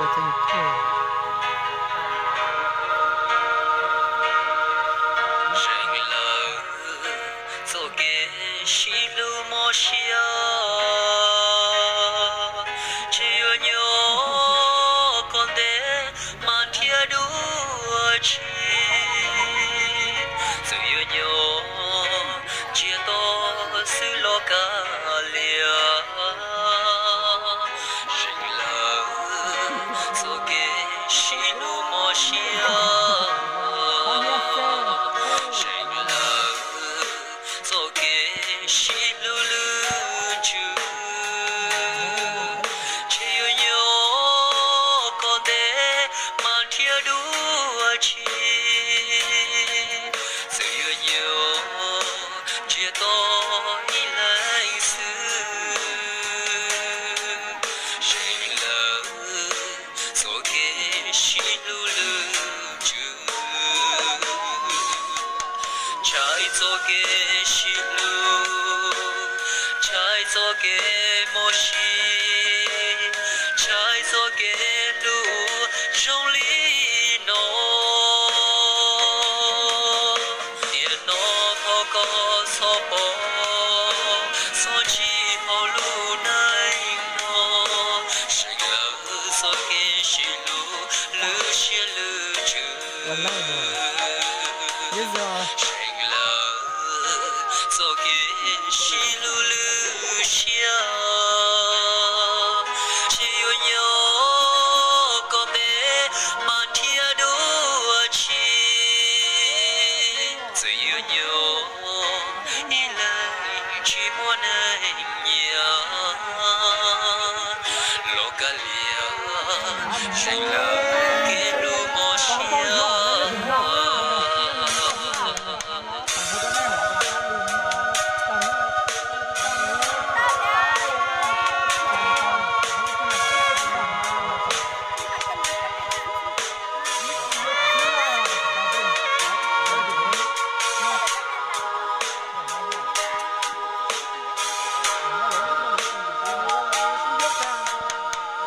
Zeeg lawm txoj kev sib hlub mob siab, tsis yuav nyob kom ntev mas nrhiav dua tshiab. Txawm yuav nyob ntsiag to xwb los kav liam. Zeeg lawm txoj kev sib hlub mob siab, zeeg lawm txoj kev sib hlub lwj ntsws. Ntshe yuav nyob kom ntev mas nrhiav dua tshiab. Txawm yuav nyob ntsiag to ib leeg xwb, zeeg lawm txoj kev sib hlub lwj ntsws. Ntshai txoj kev sib hlub, ntshai txoj kev mob siab, ntshai txoj kev hlub zoo li no. Tiam no thov koj txhob pov, txhob ntsib hauv lub neej no. Zeeg lawm txoj kev sib hlub lwj siab lwj ntsws. Zeeg lawm txoj kev sib hlub lwj siab, tsis yuav nyob kom ntev mas nrhiav dua tshiab. Txawm yuav nyob ib leeg tsis muaj neeg nyiam los kav liam. Zeeg lawm kev hlub mob siab.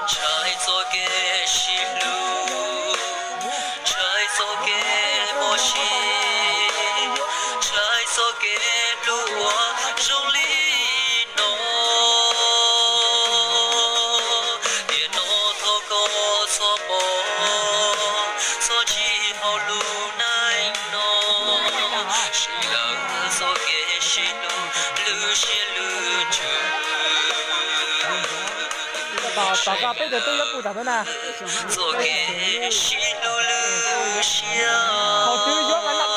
Ntshai txoj kev sib hlub, ntshai txoj kev mob siab, ntshai txoj kev hlub uas zoo li no. Tiam no thov koj txhob pov, txhob ntsib hauv lub neej no. Zeeg lawm txoj kev sib hlub lwj siab lwj ntsws. Tom, tom koj peb tus tub yuav pum tom ntawd na. Txoj kev sib hlub lwj siab. Thaum twg yuav mas noj